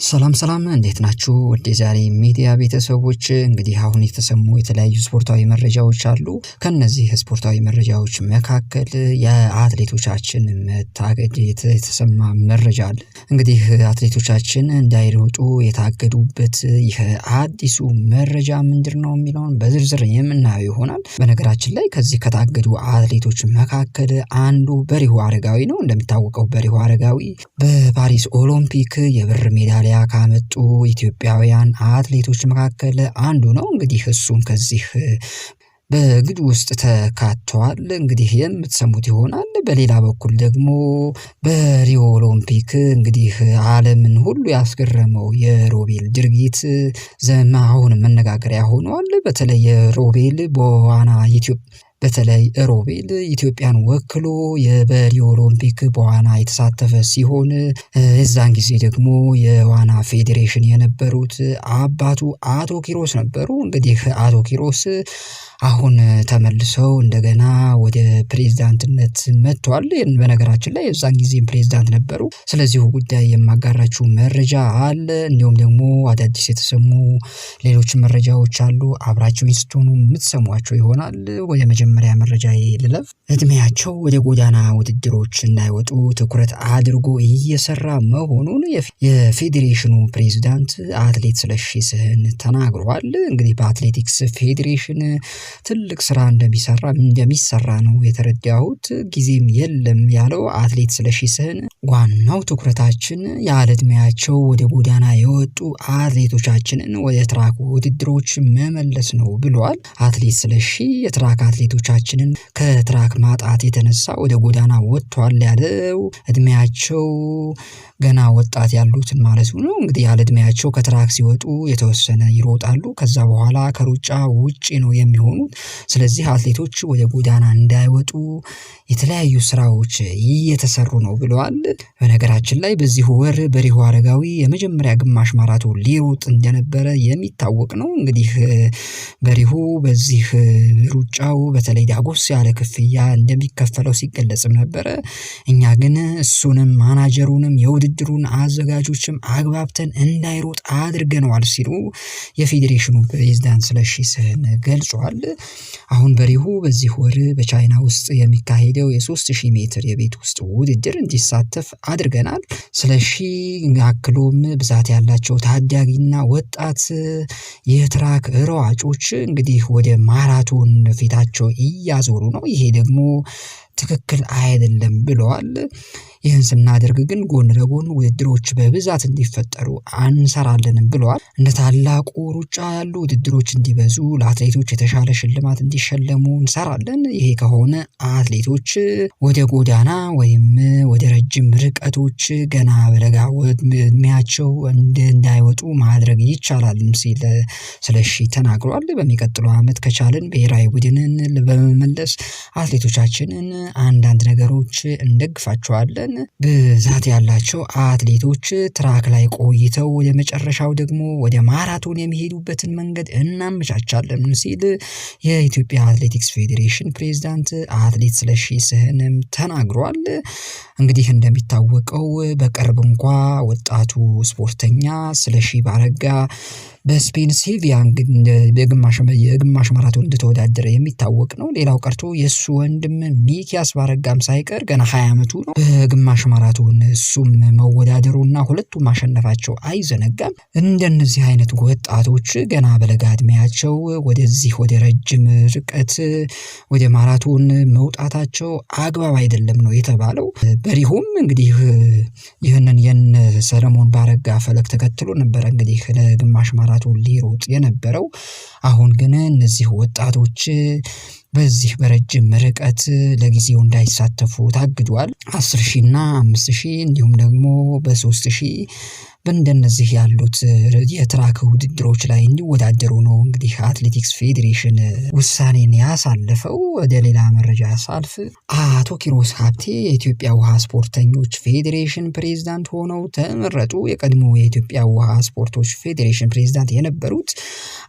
ሰላም ሰላም እንዴት ናችሁ? ወደ ዛሬ ሚዲያ ቤተሰቦች እንግዲህ አሁን የተሰሙ የተለያዩ ስፖርታዊ መረጃዎች አሉ። ከነዚህ ስፖርታዊ መረጃዎች መካከል የአትሌቶቻችን መታገድ የተሰማ መረጃ አለ። እንግዲህ አትሌቶቻችን እንዳይሮጡ የታገዱበት ይህ አዲሱ መረጃ ምንድነው የሚለውን በዝርዝር የምናየው ይሆናል። በነገራችን ላይ ከዚህ ከታገዱ አትሌቶች መካከል አንዱ በሪሁ አረጋዊ ነው። እንደሚታወቀው በሪሁ አረጋዊ በፓሪስ ኦሎምፒክ የብር ሜዳሊያ ካመጡ ኢትዮጵያውያን አትሌቶች መካከል አንዱ ነው። እንግዲህ እሱም ከዚህ በግድ ውስጥ ተካቷል። እንግዲህ የምትሰሙት ይሆናል። በሌላ በኩል ደግሞ በሪዮ ኦሎምፒክ እንግዲህ ዓለምን ሁሉ ያስገረመው የሮቤል ድርጊት ዘማ አሁንም መነጋገሪያ ሆኗል። በተለይ የሮቤል በዋና በተለይ ሮቤል ኢትዮጵያን ወክሎ የበሪዮ ኦሎምፒክ በዋና የተሳተፈ ሲሆን የዛን ጊዜ ደግሞ የዋና ፌዴሬሽን የነበሩት አባቱ አቶ ኪሮስ ነበሩ። እንግዲህ አቶ ኪሮስ አሁን ተመልሰው እንደገና ወደ ፕሬዝዳንትነት መጥተዋል። በነገራችን ላይ የዛን ጊዜም ፕሬዝዳንት ነበሩ። ስለዚሁ ጉዳይ የማጋራችሁ መረጃ አለ። እንዲሁም ደግሞ አዳዲስ የተሰሙ ሌሎች መረጃዎች አሉ። አብራችሁኝ ስትሆኑ የምትሰሟቸው ይሆናል። ወደ መጀመሪያ መረጃ ልለፍ። እድሜያቸው ወደ ጎዳና ውድድሮች እንዳይወጡ ትኩረት አድርጎ እየሰራ መሆኑን የፌዴሬሽኑ ፕሬዝዳንት አትሌት ስለሺ ስህን ተናግሯል። እንግዲህ በአትሌቲክስ ፌዴሬሽን ትልቅ ስራ እንደሚሰራ ነው የተረዳሁት። ጊዜም የለም ያለው አትሌት ስለሺ ስህን ዋናው ትኩረታችን ያለ እድሜያቸው ወደ ጎዳና የወጡ አትሌቶቻችንን ወደ ትራክ ውድድሮች መመለስ ነው ብሏል። አትሌት ስለሺ የትራክ አትሌቶቻችንን ከትራክ ማጣት የተነሳ ወደ ጎዳና ወጥቷል ያለው እድሜያቸው ገና ወጣት ያሉትን ማለት ነው። እንግዲህ ያለ እድሜያቸው ከትራክ ሲወጡ የተወሰነ ይሮጣሉ፣ ከዛ በኋላ ከሩጫ ውጪ ነው የሚሆኑት። ስለዚህ አትሌቶች ወደ ጎዳና እንዳይወጡ የተለያዩ ስራዎች እየተሰሩ ነው ብለዋል። በነገራችን ላይ በዚህ ወር በሪሁ አረጋዊ የመጀመሪያ ግማሽ ማራቶን ሊሮጥ እንደነበረ የሚታወቅ ነው። እንግዲህ በሪሁ በዚህ ሩጫው በተለይ ዳጎስ ያለ ክፍያ እንደሚከፈለው ሲገለጽም ነበረ። እኛ ግን እሱንም ማናጀሩንም የውድድሩን አዘጋጆችም አግባብተን እንዳይሮጥ አድርገነዋል ሲሉ የፌዴሬሽኑ ፕሬዝዳንት ስለሺ ስህን ገልጿል። አሁን በሪሁ በዚህ ወር በቻይና ውስጥ የሚካሄደው የ3000 ሜትር የቤት ውስጥ ውድድር እንዲሳተፍ አድርገናል። ስለሺ አክሎም ብዛት ያላቸው ታዳጊና ወጣት የትራክ ሯጮች እንግዲህ ወደ ማራቶን ፊታቸው እያዞሩ ነው። ይሄ ደግሞ ትክክል አይደለም ብለዋል። ይህን ስናደርግ ግን ጎን ለጎን ውድድሮች በብዛት እንዲፈጠሩ አንሰራለንም ብለዋል። እንደ ታላቁ ሩጫ ያሉ ውድድሮች እንዲበዙ፣ ለአትሌቶች የተሻለ ሽልማት እንዲሸለሙ እንሰራለን። ይሄ ከሆነ አትሌቶች ወደ ጎዳና ወይም ወደ ረጅም ርቀቶች ገና በለጋ እድሜያቸው እንዳይወጡ ማድረግ ይቻላልም ሲል ስለሺ ተናግሯል። በሚቀጥለው ዓመት ከቻልን ብሔራዊ ቡድንን በመመለስ አትሌቶቻችንን አንዳንድ ነገሮች እንደግፋቸዋለን። ብዛት ያላቸው አትሌቶች ትራክ ላይ ቆይተው ወደ መጨረሻው ደግሞ ወደ ማራቶን የሚሄዱበትን መንገድ እናመቻቻለን ሲል የኢትዮጵያ አትሌቲክስ ፌዴሬሽን ፕሬዝዳንት አትሌት ስለሺ ስህንም ተናግሯል። እንግዲህ እንደሚታወቀው በቅርብ እንኳ ወጣቱ ስፖርተኛ ስለሺ ባረጋ በስፔን ሴቪያ የግማሽ ማራቶን እንደተወዳደረ የሚታወቅ ነው። ሌላው ቀርቶ የእሱ ወንድም ሚኪያስ ባረጋም ሳይቀር ገና 20 ዓመቱ ነው። በግማሽ ማራቶን እሱም መወዳደሩና ሁለቱም ማሸነፋቸው አይዘነጋም። እንደነዚህ አይነት ወጣቶች ገና በለጋ እድሜያቸው ወደዚህ ወደ ረጅም ርቀት ወደ ማራቶን መውጣታቸው አግባብ አይደለም ነው የተባለው። በሪሁም እንግዲህ ይህንን የነ ሰለሞን ባረጋ ፈለግ ተከትሎ ነበረ እንግዲህ ለግማሽ ማራቶን ሊሮጥ የነበረው። አሁን ግን እነዚህ ወጣቶች በዚህ በረጅም ርቀት ለጊዜው እንዳይሳተፉ ታግዷል። 10,000 እና 5,000 እንዲሁም ደግሞ በ3,000 በእንደነዚህ ያሉት የትራክ ውድድሮች ላይ እንዲወዳደሩ ነው እንግዲህ አትሌቲክስ ፌዴሬሽን ውሳኔን ያሳለፈው። ወደ ሌላ መረጃ ሳልፍ አቶ ኪሮስ ሀብቴ የኢትዮጵያ ውሃ ስፖርተኞች ፌዴሬሽን ፕሬዝዳንት ሆነው ተመረጡ። የቀድሞ የኢትዮጵያ ውሃ ስፖርቶች ፌዴሬሽን ፕሬዝዳንት የነበሩት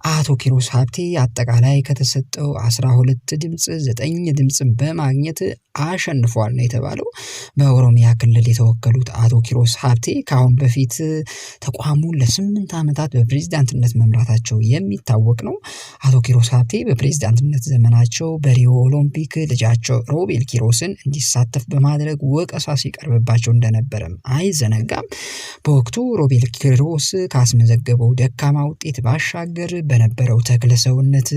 አቶ ኪሮስ ሀብቴ አጠቃላይ ከተሰጠው 12 ድምጽ 9 ድምጽ በማግኘት አሸንፏል ነው የተባለው። በኦሮሚያ ክልል የተወከሉት አቶ ኪሮስ ሀብቴ ከአሁን በፊት ተቋሙን ለ8 ዓመታት በፕሬዝዳንትነት መምራታቸው የሚታወቅ ነው። አቶ ኪሮስ ሀብቴ በፕሬዝዳንትነት ዘመናቸው በሪዮ ኦሎምፒክ ልጃቸው ሮቤል ኪሮስን እንዲሳተፍ በማድረግ ወቀሳ ሲቀርብባቸው እንደነበረም አይዘነጋም። በወቅቱ ሮቤል ኪሮስ ካስመዘገበው ደካማ ውጤት ባሻገር በነበረው ተክለ ሰውነት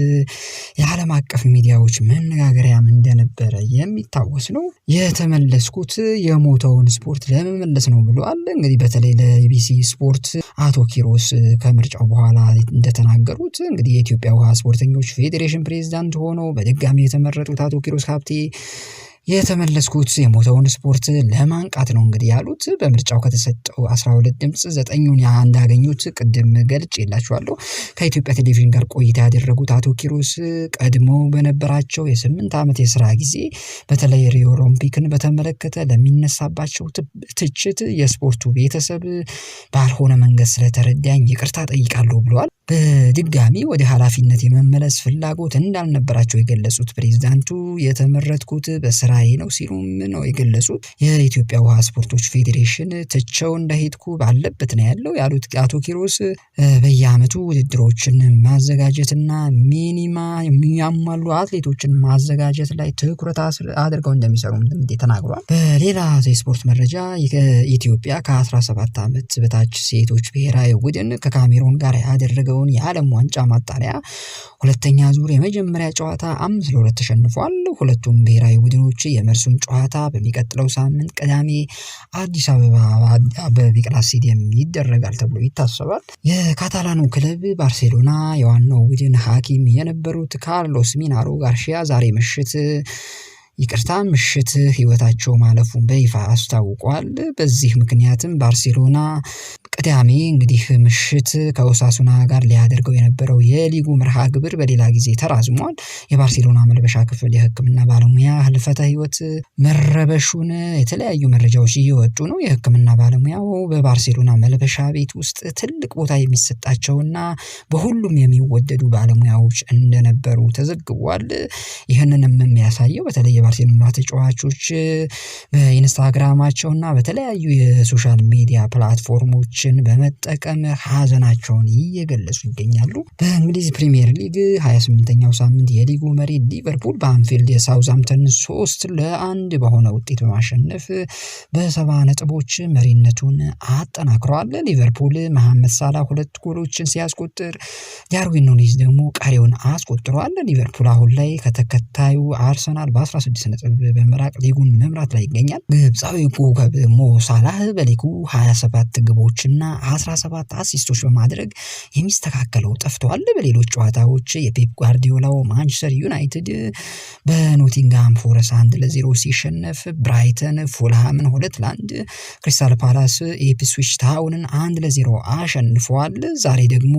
የዓለም አቀፍ ሚዲያዎች መነጋገሪያም እንደነበረ የሚታወስ ነው። የተመለስኩት የሞተውን ስፖርት ለመመለስ ነው ብሏል። እንግዲህ በተለይ ለኢቢሲ ስፖርት አቶ ኪሮስ ከምርጫው በኋላ እንደተናገሩት፣ እንግዲህ የኢትዮጵያ ውሃ ስፖርተኞች ፌዴሬሽን ፕሬዝዳንት ሆነው በድጋሚ የተመረጡት አቶ ኪሮስ ሀብቴ የተመለስኩት የሞተውን ስፖርት ለማንቃት ነው እንግዲህ ያሉት። በምርጫው ከተሰጠው 12 ድምፅ ዘጠኙን እንዳገኙት ቅድም ገልጬላችኋለሁ። ከኢትዮጵያ ቴሌቪዥን ጋር ቆይታ ያደረጉት አቶ ኪሮስ ቀድሞ በነበራቸው የ8 ዓመት የስራ ጊዜ በተለይ ሪዮ ኦሎምፒክን በተመለከተ ለሚነሳባቸው ትችት የስፖርቱ ቤተሰብ ባልሆነ መንገድ ስለተረዳኝ ይቅርታ ጠይቃለሁ ብለዋል። በድጋሚ ወደ ኃላፊነት የመመለስ ፍላጎት እንዳልነበራቸው የገለጹት ፕሬዝዳንቱ የተመረጥኩት በስራዬ ነው ሲሉም ነው የገለጹት። የኢትዮጵያ ውሃ ስፖርቶች ፌዴሬሽን ትቸው እንደሄድኩ ባለበት ነው ያለው ያሉት አቶ ኪሮስ በየአመቱ ውድድሮችን ማዘጋጀትና ሚኒማ የሚያሟሉ አትሌቶችን ማዘጋጀት ላይ ትኩረት አድርገው እንደሚሰሩ ተናግሯል። በሌላ የስፖርት መረጃ ኢትዮጵያ ከ17 ዓመት በታች ሴቶች ብሔራዊ ቡድን ከካሜሮን ጋር ያደረገውን የዓለም ዋንጫ ማጣሪያ ሁለተኛ ዙር የመጀመሪያ ጨዋታ 5-2 ተሸንፏል። ሁለቱም ብሔራዊ ቡድኖች የመልሱን ጨዋታ በሚቀጥለው ሳምንት ቅዳሜ አዲስ አበባ አበበ ቢቂላ ስቴዲየም ይደረጋል ተብሎ ይታሰባል። የካታላኑ ክለብ ባርሴሎና የዋናው ቡድን ሐኪም የነበሩት ካርሎስ ሚናሮ ጋርሺያ ዛሬ ምሽት፣ ይቅርታ፣ ምሽት ህይወታቸው ማለፉን በይፋ አስታውቋል። በዚህ ምክንያትም ባርሴሎና ቅዳሜ እንግዲህ ምሽት ከኦሳሱና ጋር ሊያደርገው የነበረው የሊጉ መርሃ ግብር በሌላ ጊዜ ተራዝሟል። የባርሴሎና መልበሻ ክፍል የሕክምና ባለሙያ ህልፈተ ህይወት መረበሹን የተለያዩ መረጃዎች እየወጡ ነው። የሕክምና ባለሙያው በባርሴሎና መልበሻ ቤት ውስጥ ትልቅ ቦታ የሚሰጣቸውና በሁሉም የሚወደዱ ባለሙያዎች እንደነበሩ ተዘግቧል። ይህንንም የሚያሳየው በተለይ የባርሴሎና ተጫዋቾች በኢንስታግራማቸው እና በተለያዩ የ social media platform ኦችን በመጠቀም ሀዘናቸውን እየገለጹ ይገኛሉ። በእንግሊዝ ፕሪሚየር ሊግ 28ኛው ሳምንት የሊጉ መሪ ሊቨርፑል በአንፊልድ የሳውዝሃምፕተን 3-1 በሆነ ውጤት በማሸነፍ በ70 ነጥቦች መሪነቱን አጠናክሯል። ሊቨርፑል መሐመድ ሳላ ሁለት ጎሎችን ሲያስቆጥር ዳርዊን ኑኔዝ ደግሞ ቀሪውን አስቆጥሯል። ሊቨርፑል አሁን ላይ ከተከታዩ አርሰናል በ16 ነጥብ በመራቅ ሊጉን መምራት ላይ ይገኛል። ግብፃዊ ኮከብ ሞ ሳላህ በሊጉ 27 ግቦችና 17 assist ኦች በማድረግ የሚስተካከለው ጠፍቷል። በሌሎች ጨዋታዎች የፔፕ ጓርዲዮላው ማንቸስተር ዩናይትድ በኖቲንግሃም ፎረስት 1-0 ሲሸነፍ፣ ብራይተን ፉልሃምን 2-1፣ ክሪስታል ፓላስ ኢፕስዊች ታውንን 1-0 አሸንፈዋል። ዛሬ ደግሞ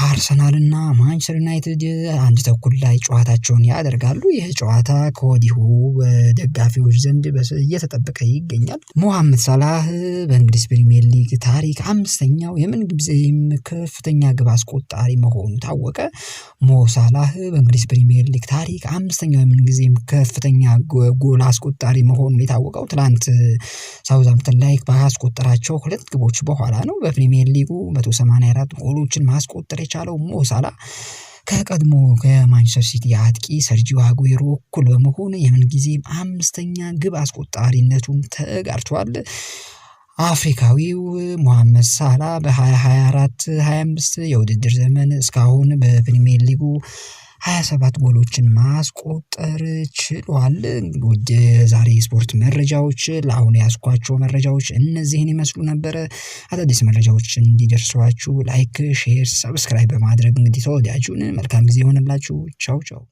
አርሰናልና ማንቸስተር ዩናይትድ 1:30 ላይ ጨዋታቸውን ያደርጋሉ። ይህ ጨዋታ ከወዲሁ በደጋፊዎች ዘንድ እየተጠበቀ ይገኛል። ሞሐመድ ሳላህ በእንግሊዝ ፕሪሚየር ሊግ ታሪክ አምስተኛው የምንጊዜም ከፍተኛ ግብ አስቆጣሪ መሆኑ ታወቀ። ሞ ሳላህ በእንግሊዝ ፕሪሚየር ሊግ ታሪክ አምስተኛው የምንጊዜም ከፍተኛ ጎል አስቆጣሪ መሆኑን የታወቀው ትላንት ሳውዝሃምፕተን ላይ ባስቆጠራቸው ሁለት ግቦች በኋላ ነው። በፕሪሚየር ሊጉ 184 ጎሎችን ማስቆጠር የቻለው ሞ ሳላህ ከቀድሞ ከማንቸስተር ሲቲ አጥቂ ሰርጂዮ አጉዌሮ እኩል በመሆን የምንጊዜም አምስተኛ ግብ አስቆጣሪነቱን ተጋርቷል። አፍሪካዊው ሙሐመድ ሳላ በ2024 25 የውድድር ዘመን እስካሁን በፕሪሚየር ሊጉ 27 ጎሎችን ማስቆጠር ችሏል። ውድ ዛሬ የስፖርት መረጃዎች ለአሁን ያዝኳቸው መረጃዎች እነዚህን ይመስሉ ነበረ። አዳዲስ መረጃዎች እንዲደርሷችሁ like፣ share፣ subscribe በማድረግ እንግዲህ ተወዳጁን መልካም ጊዜ ይሆንላችሁ። ቻው ቻው።